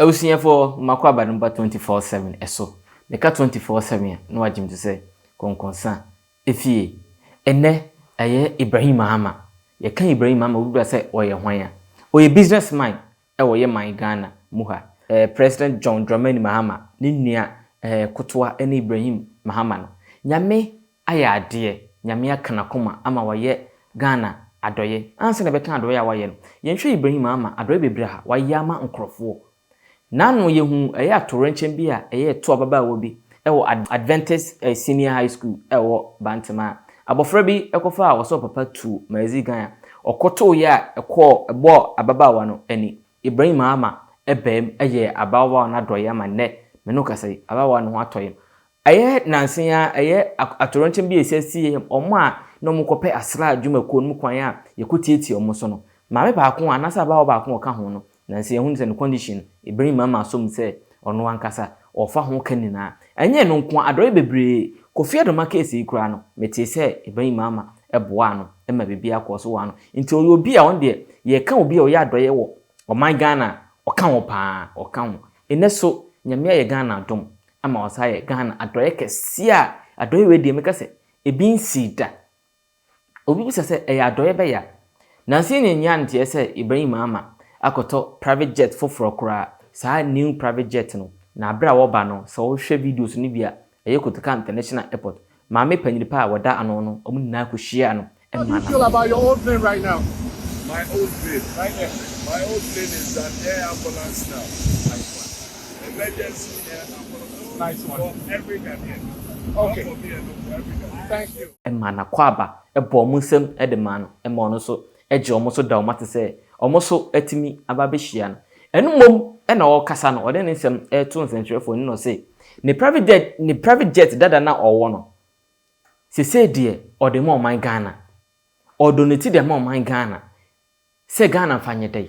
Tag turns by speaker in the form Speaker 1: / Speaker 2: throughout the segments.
Speaker 1: Abusuafoɔ, makɔ aba no ba 24/7 ɛso. Meka 24/7 a, na wagye me to sɛ kɔnkɔnsa efie. Ɛnɛ ɛyɛ Ibrahim Mahama. Yɛka Ibrahim Mahama, obi bra sɛ ɔyɛ hwan a? Ɔyɛ business man ɛwɔ yɛ man Ghana mu ha. President John Dramani Mahama ne nua kotoa ɛne Ibrahim Mahama no. Nyame ayɛ adeɛ, Nyame aka n'akoma ama wayɛ Ghana adɔyɛ. Ansa na ɛbɛka adɔyɛ a wayɛ no, yɛnhwɛ Ibrahim Mahama adɔyɛ bebree a wayɛ ama nkurɔfoɔ. N'ano yɛhu ɛyɛ atorenkyɛn bi a ɛyɛ ɛto ababaawa bi ɛwɔ Adventist Senior High School ɛwɔ Bantama. Abɔfra bi ɛkɔfa a wɔsɛ papa tu Mazi Gan a ɔkɔtooyɛ a ɛkɔɔ ɛbɔɔ ababaawa no ani. Ibrahim Mahama ɛbɛm ɛyɛ ababaawa no adɔyɛ ama nnɛ me no kasa yi, ababaawa no ho atɔ yɛn. Ɛyɛ nanse a ɛyɛ atorenkyɛn bi a ɛsi asi ɔmo a na ɔmo kɔpɛ asra adwumakuo no mu kwan a yɛkɔ tietie ɔmo so no. Maame baako anaasɛ ababaawa baako a ɔka ho no, nansi yɛhu sɛ ne condition, Ibrahim Mahama asom sɛ ɔno ankasa ɔfa ho ka nyinaa. Ɛnyɛ no nko, adɔyɛ bebree. Kofi Adoma case yi koraa no, mete sɛ Ibrahim Mahama ɛboa no ɛma biribi akɔ so wɔ ano. Nti ɔyɛ obi a ɔno deɛ, yɛka obi a ɔyɛ adɔyɛ wɔ ɔman Ghana, ɔka ho paa, ɔka ho. Ɛnɛ so Nyame ayɛ Ghana adom ama ɔsa yɛ Ghana adɔyɛ kɛseɛ a adɔyɛ wei deɛ, meka sɛ ebi nsii da. Obi bisa sɛ ɛyɛ adɔyɛ bɛyɛ a nansi ne nya nteɛ sɛ Ibrahim Mahama akɔtɔ private jet foforɔ koraa. Saa new private jet no na abere a wɔba no, sɛ wɔhwɛ videos no bi a ɛyɛ Kotoka International Airport, maame panyin pa a wɔda ano no, wɔn nyinaa kɔhyia no.
Speaker 2: How do you feel about your own plane right now?
Speaker 3: My old plane.
Speaker 2: Right there.
Speaker 3: My old plane is an air ambulance now.
Speaker 2: Nice one.
Speaker 3: Emergency air ambulance.
Speaker 2: Nice one.
Speaker 3: For every Ghanaian.
Speaker 2: Okay.
Speaker 3: Not for me alone, for every Ghanaian.
Speaker 2: Thank you.
Speaker 1: Ɛma n'akɔ aba ɛbɔ ɔmo nsam ɛde maa no, ɛma ɔno nso ɛgye ɔmo so da ɔmo ate sɛ ɔmo so atumi aba abɛhyia no. Ɛno mmom ɛna ɔrekasa no, ɔde ne nsɛm ɛreto nsɛntwerɛfoɔ no na ɔse ne private jet dada na ɔwɔ no sesei deɛ, ɔde ma ɔman Ghana, ɔdonate de ma ɔman Ghana sɛ Ghana mfa nyɛ dɛ.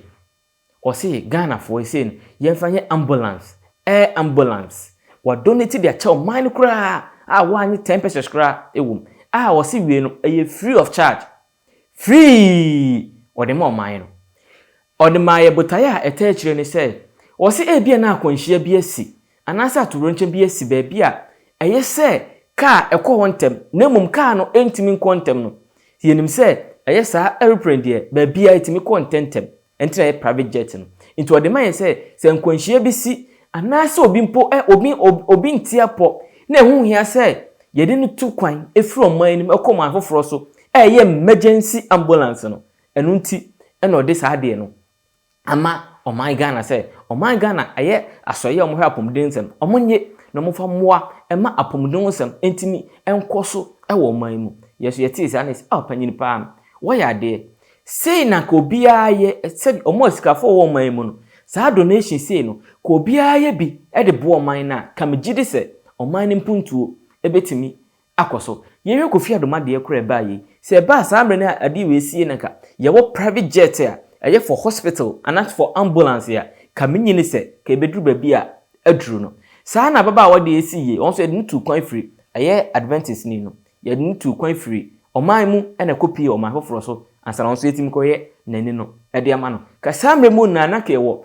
Speaker 1: Ɔse Ghanafoɔ sei no, yɛmfa nyɛ ambulance, air ambulance. Wadonate de akyɛ ɔman no koraa a wɔanye 10 pesewas koraa ɛwɔ mu a wɔse wie no, ɛyɛ free of charge, free ɔde ma ɔman no. Ɔde maa yɛ botaeɛ a ɛtɛ akyire ne sɛ wɔse ebia na akwanhyia bi asi anaasɛ atorenkyɛn bi asi baabi a ɛyɛ sɛ kaa ɛkɔ hɔ ntɛm, na mmom kaa no ntumi nkɔ ntɛm no, yɛnim sɛ ɛyɛ saa aeroplane deɛ, baabi a ɛtumi kɔ ntɛmntɛm, ɛnti na ɛyɛ private jet no. Nti ɔde ma yɛ sɛ nkwanhyia bi si anaasɛ obi mpo ɛ obi obi nti apɔ na ɛho hia sɛ yɛde no tu kwan efiri ɔman anim ɛkɔ ɔman foforɔ so, ɛyɛ emergency ambulance no. Ɛno nti ɛna ɔde saa adeɛ no ama ɔman Ghana sɛ ɔman Ghana ɛyɛ asɔyɛ a wɔhwɛ apɔmuden nsɛm, wɔn nye na wɔfa mmoa ɛma apɔmuden nsɛm ntumi nkɔ so ɛwɔ ɔman mu. Yɛso yɛtee saa na yɛsɛ ah, panyin paa wɔyɛ adeɛ sei na ka obiara yɛ sɛ ɔmo asikafoɔ wɔ ɔman mu no, saa donation sei no, ka obiara yɛ bi ɛde boa ɔman no a, ka megye di sɛ ɔman no mpuntuo ɛbɛtumi akɔ so. Yɛhwɛ Kofi Adoma deɛ koraa ɛbaa yi sɛ ɛbaa saa mmerɛ no a adeɛ wei sie no, ka yɛwɔ private jet a ɛyɛ for hospital anaasɛ for ambulance a, ka menyini sɛ ka ɛbɛduru baabi a aduru no. Saa na ababaawa deɛ esi yie, wɔn nso yɛde no tu kwan firi ɛyɛ Adventist ni no, yɛde no tu kwan firi ɔman mu ɛna ɛkɔ pie ɔman foforɔ so ansa na wɔn nso yɛtumi kɔyɛ n'ani no ɛde ama no. Ka saa mmerɛ mu na na ka yɛwɔ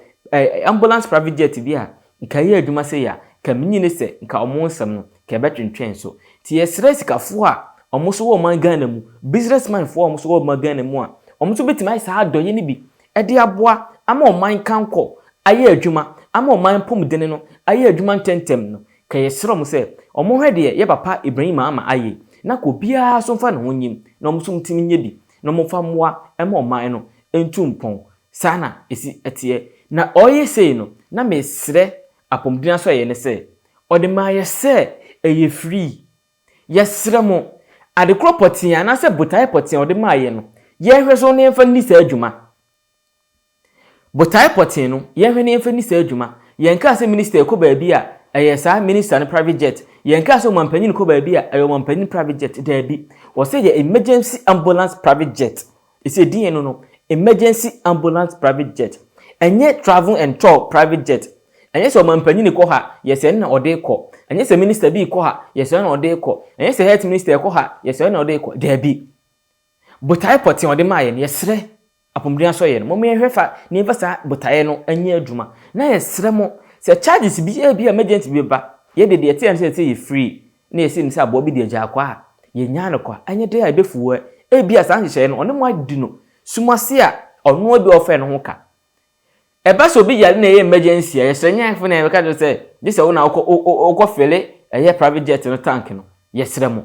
Speaker 1: ambulance private jet bi a nka yɛ adwuma sɛ yɛ a, ka menyini sɛ nka ɔmo nsɛm no ka ɛbɛtwentwɛn so. Nti yɛsrɛ sikafoɔ a ɔmo nso wɔ ɔman Ghana mu, businessman foɔ a ɔmo nso wɔ ɔman Ghana mu a ɔmo nso bɛtumi ayɛ saa adɔyɛ no bi ɛde aboa ama ɔman kankɔ ayɛ adwuma, ama ɔman mpɔmuden no ayɛ adwuma ntɛmntɛm no, ka yɛsrɛ ɔmo sɛ ɔmo hwɛ deɛ yɛ papa Ibrahim Mahama ayɛ na ka obiara so mfa ne ho nyim na ɔmo nso ntumi nyɛ bi na ɔmo mfa mmoa ɛma ɔman no ntu mpɔn. Saa na esi ɛteɛ na ɔyɛ sei no. Na mesrɛ apɔmuden aso ɛyɛ ne sɛ ɔde maa yɛ sɛ ɛyɛ free. Yɛsrɛ mo, adekorɔ pɔtee anaasɛ botaeɛ pɔtee a ɔde maa yɛ no, yɛhwɛ so na yɛmfa nni saa adwuma. Botaeɛ pɔtee no, yɛhwɛ na yɛmfa nni saa adwuma. Yɛn kaa sɛ minister kɔ baabi a, ɛyɛ saa minister no private jet. Yɛn kaa sɛ ɔmanpanyin kɔ baabi a, ɛyɛ ɔmanpanyin private jet. Daabi, wɔsɛ yɛ emergency ambulance private jet. Esi edin yɛn no, emergency ambulance private jet, ɛnyɛ travel and tour private jet. Ɛnyɛ sɛ ɔmanpanyin kɔ ha, yɛsɛ na ɔde kɔ. Ɛnyɛ sɛ minister bi kɔ ha, yɛsɛ na ɔde kɔ. Ɛnyɛ sɛ health minister kɔ ha, yɛsɛ na ɔde kɔ. Daabi, botaeɛ pɔtee ɔde maa yɛ no, yɛsrɛ. Apɔmuden asɔyɛ no, momma yɛnhwɛ fa na yɛmfa saa botaeɛ no nyɛ adwuma. Na yɛsrɛ mo sɛ charges bi ebi emergency bi bɛba, yɛ deɛ deɛ ɛteɛ ne sɛ yɛsɛ yɛ free na yɛsɛ nim sɛ aboa bi de agya akɔ a, yɛnyaa no kwa. Ɛnyɛ dɛn a ɛbɛfu wo ɛ. Ebia saa nhyehyɛeɛ no, ɔne mo adi no sum ase a ɔno bi a ɔfɛ no ho ka. Ɛba sɛ obi yare na ɛyɛ emergency a, yɛsrɛ nyɛ afei na yɛbɛka kyerɛ sɛ gye sɛ wo na wokɔ wokɔ fele ɛyɛ private jet no tank no. Yɛsrɛ mo.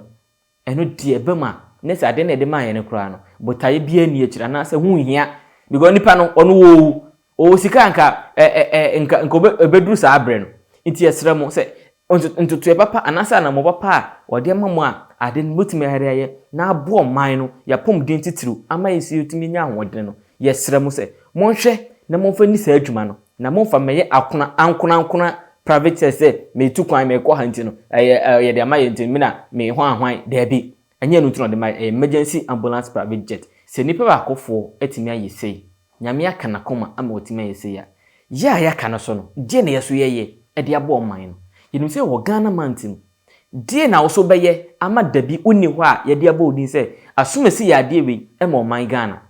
Speaker 1: Ɛno deɛ ɛba mu a, na sɛ adeɛ no a yɛde maa yɛn no koraa no, botaeɛ biara nni akyire anaasɛ ho nhia because nipa no ɔno wɔwu, ɔwɔ sika a nka ɛ ɛ ɛ nka nka ɔbɛ ɛbɛduru saa berɛ no. Nti yɛsrɛ mo sɛ ntotoeɛ papa anaasɛ anammɔn papa a wɔde ama mo a ade no mobɛtumi ayɛ de ayɛ na aboa ɔman no, yɛn apɔmuden titiriw ama yɛn nso yɛatumi anya ahoɔden no, yɛsrɛ mo sɛ monhwɛ na momfa nni saa adwuma no. Na momfa mmɛyɛ akona ankorankora private church sɛ meretu kwan merekɔ ha nti no ɛyɛ ɛɛ yɛde ama yɛn nti me na me hwan hwan daabi ɛnyɛ ɛno nti na ɔde ma yɛ ɛyɛ emergency ambulance private jet sɛ nipa baakofoɔ atumi ayɛ sei Nyame aka n'akoma ama watumi ayɛ sei a yɛ a yɛaka no so no deɛ na yɛso yɛyɛ ɛde aboa ɔman no yɛnim sɛ wɔ Ghana man mu deɛ na wo so bɛyɛ ama dabi wonni hɔ a yɛde abɔ wo din sɛ asomasi yɛ adeɛ wei ɛma ɔman Ghana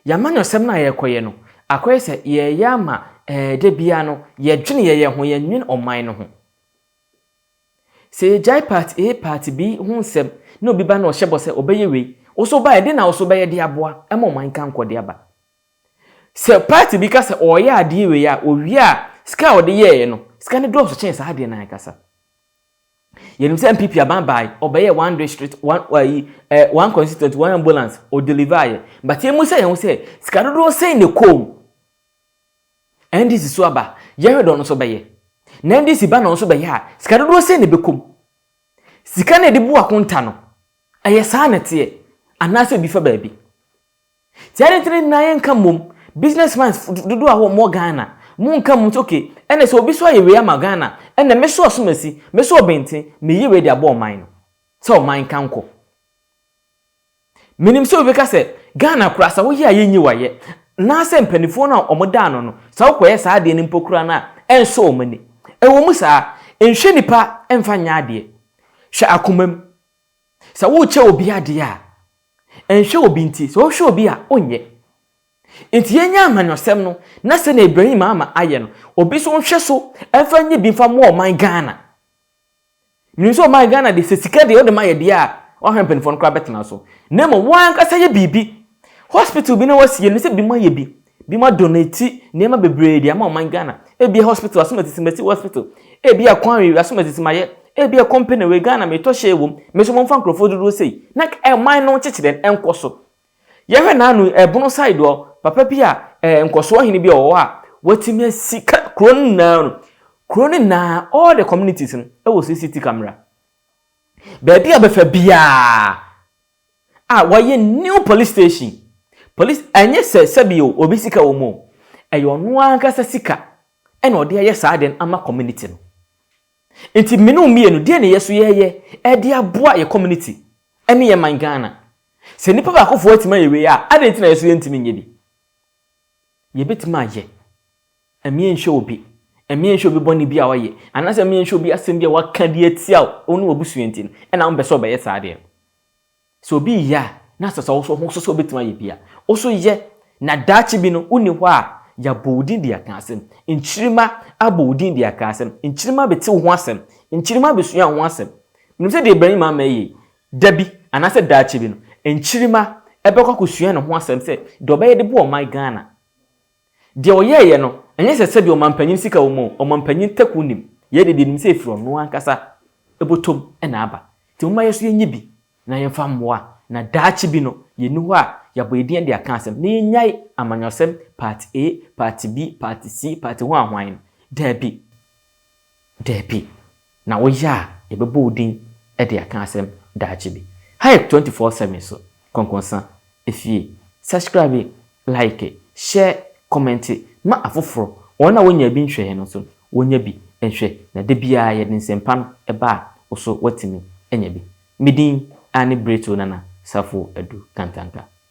Speaker 1: Yɛn amanyɔsɛm no a yɛrekɔyɛ no, akɔyɛ sɛ yɛreyɛ ama ɛɛ da biara no, yɛdwene yɛn yɛn ho, yɛnnwene ɔman no ho. Sɛ yɛgyae part A, part B ho nsɛm na obi ba na ɔhyɛ bɔ sɛ ɔbɛyɛ wei, wo nso wobaeɛ, deɛn na wo nso wobɛyɛ de aboa ma ɔman kankɔ de aba? Sɛ party bi ka sɛ ɔreyɛ adeɛ wei a, ɔwie a, sika a ɔde yɛeɛ no, sika no dɔɔso kyɛn saa adeɛ no ankasa. Yɛnim sɛ NPP aban bae, ɔbɛyɛɛ one district, one ayi, eh, one constituent, one ambulance, ɔ deliver yɛ. But yɛn sɛ yɛn ho sɛ, sika dodoɔ sɛn na ɛkɔɔ mu? NDC so aba, yɛhwɛ dɛ ɔno nso bɛyɛ. Na NDC ba na ɔno nso bɛyɛ a, sika dodoɔ sɛn na ɛbɛkɔ mu? Sika na yɛde bu akonta no, ɛyɛ saa na ɛteɛ, anaasɛ obi fa baabi. Nti adɛn nti na nyinaa yɛnka mmom business minds dodoɔ a wɔwɔ Ghana monka mmom sɛ okay ɛnna sɛ obi so ayɛ wei ama Ghana ɛnna me so ɔsomasi me so ɔbɛnten meyɛ wei de abɔ ɔman no sɛ ɔman nka nkɔ menim sɛ obi bɛka sɛ Ghana koraa sɛ woyɛ a yɛnyi wayɛ naasɛ mpanimfoɔ no a wɔn da ano no sɛ wokɔyɛ saa adeɛ no mpo koraa no a ɛnsɔ wɔn ani ɛwɔ mu saa nhwɛ nipa mfa nyɛ adeɛ hwɛ akoma mu sɛ worekyɛ obi adeɛ a Nhwɛ obi nti, sɛ wohwɛ obi a, onyɛ. Nti yɛnyɛ amanyɔsɛm no na sɛnea Ibrahim Mahama ayɛ no, obi nso nhwɛ so mfa nyɛ bi mfa mmoa ɔman Ghana. Menim sɛ ɔman Ghana deɛ, sɛ sika deɛ wode ma yɛ deɛ a, woahwɛ mpanimfoɔ no koraa bɛtena so. Na mmom wo ankasa yɛ biribi. Hospital bi na wɔasi, yɛnim sɛ binom ayɛ bi. Binom adonate nneɛma bebree de ama ɔman Ghana. Ebia hospital asom asisi masi hospital. Ebia kwan wei asom asisi mayɛ. Ebia company wei Ghana metɔ share wom. Me nso momfa nkurɔfoɔ dodoɔ sei. Na ɔman no nkyekyerɛ no nkɔ so. Yɛhwɛ n'ano yi, ɛbono side hɔ, papa bi a ɛɛ nkɔsoɔ hene bi a ɔwɔ hɔ a watumi asi ka kuro no nyinaa no. Kuro no nyinaa, all the communities no ɛwɔ CCTV camera. Baabi a wobɛfa biara a wɔayɛ new police station. Police ɛnyɛ sɛ sɛbi o obi sika wɔ mu o. Ɛyɛ ɔno ankasa sika ɛna ɔde ayɛ saa adeɛ no ama community no. Nti me ne wo mmienu deɛ na yɛ so yɛyɛ ɛde aboa yɛ community ɛne yɛ man Ghana. Sɛ nipa baakofoɔ atumi ayɛ wei a adɛn nti na yɛ so yɛntumi nyɛ bi? Yɛbɛtumi ayɛ. Ɛmmeɛ nhwɛ obi. Ɛmmeɛ nhwɛ obi bɔne bi a wayɛ anaasɛ ɛmmeɛ nhwɛ obi asɛm bi a waka de atia wo ne w'abusua nti no ɛna wompɛ sɛ ɔbɛyɛ saa adeɛ no. Sɛ obi reyɛ a, na sɛ sɛ wo nso ho so sɛ wobɛtumi ayɛ bi a, wo nso yɛ, na daakye bi no, wonni hɔ a, yɛabɔ wo din de aka asɛm. Nkyirimma abɔ wo din de aka asɛm. Nkyirimma bɛte wo ho asɛm. Nkyirimma bɛsua wo ho asɛm. Menim sɛ deɛ Ibrahim ama yɛ yi, da bi, anaasɛ daakye bi no, nkyirimma bɛkɔ akɔsua ne ho asɛm sɛ deɛ ɔbɛyɛ de boa ɔman Ghana. Deɛ ɔyɛeɛ no, ɛnyɛ sɛ sɛdeɛ ɔmampanyin sika wɔ mu o, ɔmampanyin taku nnim. Yei deɛ, yɛnim sɛ ɛfiri ɔno ankasa bɔtɔm na aba. Nti momma yɛn nso yɛnyɛ bi na yɛmfa mmoa na daakye bi no, yɛnni hɔ a, yɛabɔ yɛn din de aka asɛm na yɛnnyae amanyɔsɛm, part A, part B, part C, part hwan hwan no. Daabi. Daabi. Na woyɛ a, yɛbɛbɔ wo din de aka asɛm daakye bi. Ha yɛ 24/7 so, Kɔnkɔnsa Efie. Subscribe, like, share, comment ma afoforɔ, wɔn a wɔnyaa bi nhwɛeɛ no nso wɔnya bi nhwɛ, na da biara yɛde nsɛmpa no ba a, wo nso woatumi anya bi. Me din ara ne Bretow Nana Safo Adu Kantanka.